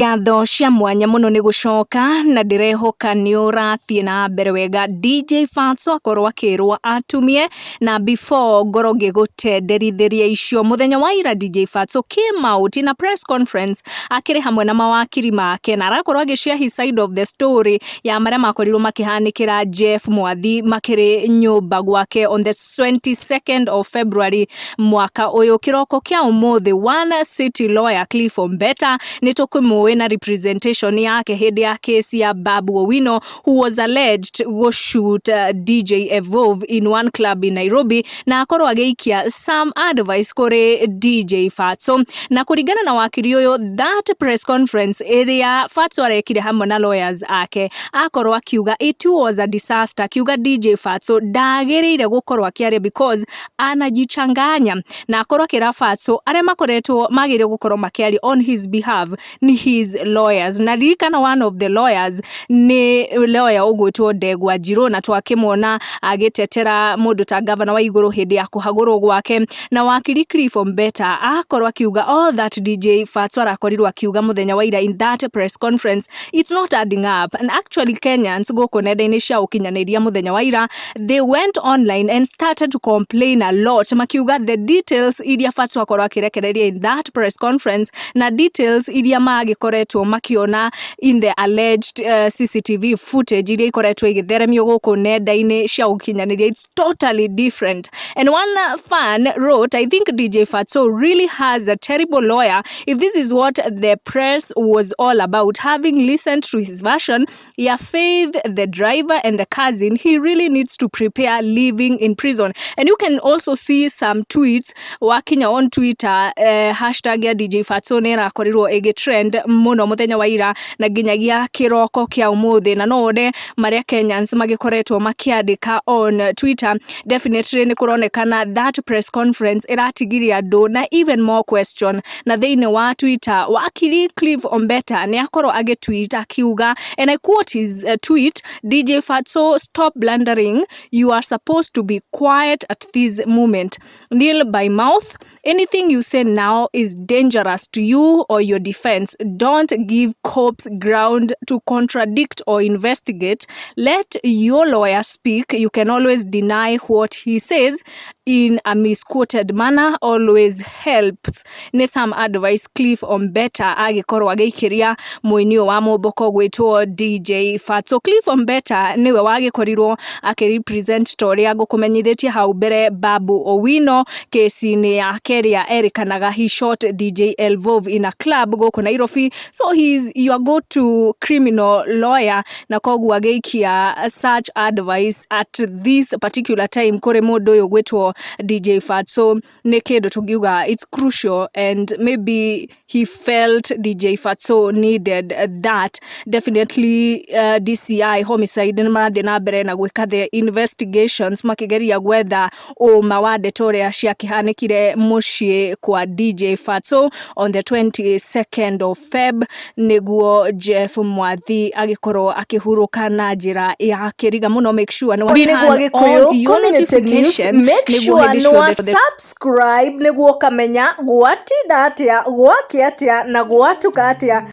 Ngatho cia mwanya mũno nĩ gũcoka na ndĩrehoka nĩ ũrathiĩ na mbere wega. DJ Fatxo akorwo akĩrwo atumie na before ngorwo ngĩgũtenderithĩria icio, mũthenya wa ira DJ Fatxo came out in a press conference akĩrĩ hamwe na mawakiri make na arakorwo agĩ share his side of the story ya marĩa makorirwo makĩhanĩkĩra Jeff Mwathi makĩrĩ nyũmba gwake on the 22nd of February mwaka ũyũ. Kĩroko kĩa ũmũthĩ, one city lawyer Cliff Ombeta nĩ tũkĩmũĩ na representation yake hĩndĩ ya kesi ya Babu Owino, who was alleged gũshoot DJ Evolve in one club in Nairobi, na akorwo agĩikia some advice kũrĩ DJ Fatxo. Na kũringana na wakiri ũyũ, that press conference ĩrĩa Fatxo arekire hamwe na lawyers ake, akorwo akiuga it was a disaster, akiuga DJ Fatxo ndagĩrĩire gũkorwo akĩaria because anajichanganya, na akorwo akĩra Fatxo arĩa makoretwo magĩrĩire gũkorwo makĩaria on his behalf ni his lawyers. Na ririkana, one of the lawyers nĩ lawyer ũgwĩtwo Ndegwa Njirũ, na twakĩmuona agĩtetera mũndũ ta Gavana wa igũrũ hĩndĩ ya kũhagũrwo gwake. Na wakiri Cliff Ombeta akorwo akiuga all that DJ Fatxo arakorirwo akiuga mũthenya wa ira in that press conference, it's not adding up. And actually, Kenyans gũkũ nenda-inĩ cia ũkinyanĩria mũthenya wa ira, they went online and started to complain a lot, makiuga the details iria Fatxo akorwo akĩrekereria in that press conference na details iria magĩkoretwo makiona in the alleged CCTV footage iria ikoretwo igĩtheremio gũkũ nenda-inĩ cia ũkinyanĩria, it's totally different. And one fan wrote, "I think DJ Fatxo really has a terrible lawyer if this is what the press was all about. Having listened to his version ya Faith, the driver and the cousin, he really needs to prepare living in prison." And you can also see some tweets wakinya on Twitter, hashtag ya DJ Fatxo nĩ ĩrakorirwo ĩgĩtrend mũno mũthenya wa ira na nginyagia kĩroko kĩa ũmũthĩ, na no wone marĩa Kenyans magĩkoretwo makĩandĩka on Twitter. Definitely nĩ kũronekana that press conference ĩratigirie andũ na even more question. Na thĩinĩ wa Twitter, wakiri Cliff Ombeta nĩ akorwo agĩtweet akiuga, and I quote his tweet, "DJ Fatxo, stop blundering. You are supposed to be quiet at this moment. Nil by mouth. Anything you say now is dangerous to you or your defense. Don't give cops ground to contradict or investigate. Let your lawyer speak. You can always deny what he says in a misquoted manner. Always helps." Nĩ some advice Cliff Ombeta agĩkorwo agĩikĩria mũini ũyũ wa mũmbũko gwĩtwo DJ Fatxo. Cliff Ombeta nĩwe wagĩkorirwo akĩrepresent, ta ũrĩa ngũkũmenyithĩtie hau mbere, Babu Owino kesi-inĩ yake ĩrĩa erĩkanaga he shot DJ Elvov in a club gũkũ Nairobi. So he's your go to criminal lawyer, na koguo agĩikia such advice at this particular time kũrĩ mũndũ ũyũ gwĩtwo DJ Fatxo nĩ kĩndũ tũngiuga it's crucial, and maybe he felt DJ Fatxo needed that. Definitely, DCI homicide nĩ marathiĩ na mbere na gwĩka the investigations makĩgeria gwetha ũma wa ndeto ũrĩa ciakĩhanĩkire mũciĩ kwa DJ Fatxo on the 22nd of Feb, nĩguo Jeff Mwathi agĩkorwo akĩhurũka na njĩra ya kĩriga mũno. Make sure nĩ nĩguo turn on Gĩkũyũ your Community News, notification make nĩguo sure hĩndĩ nĩ wa ciothe subscribe nĩguo ũkamenya gwatinda atĩa, gwakĩa atĩa na gwatuka atĩa.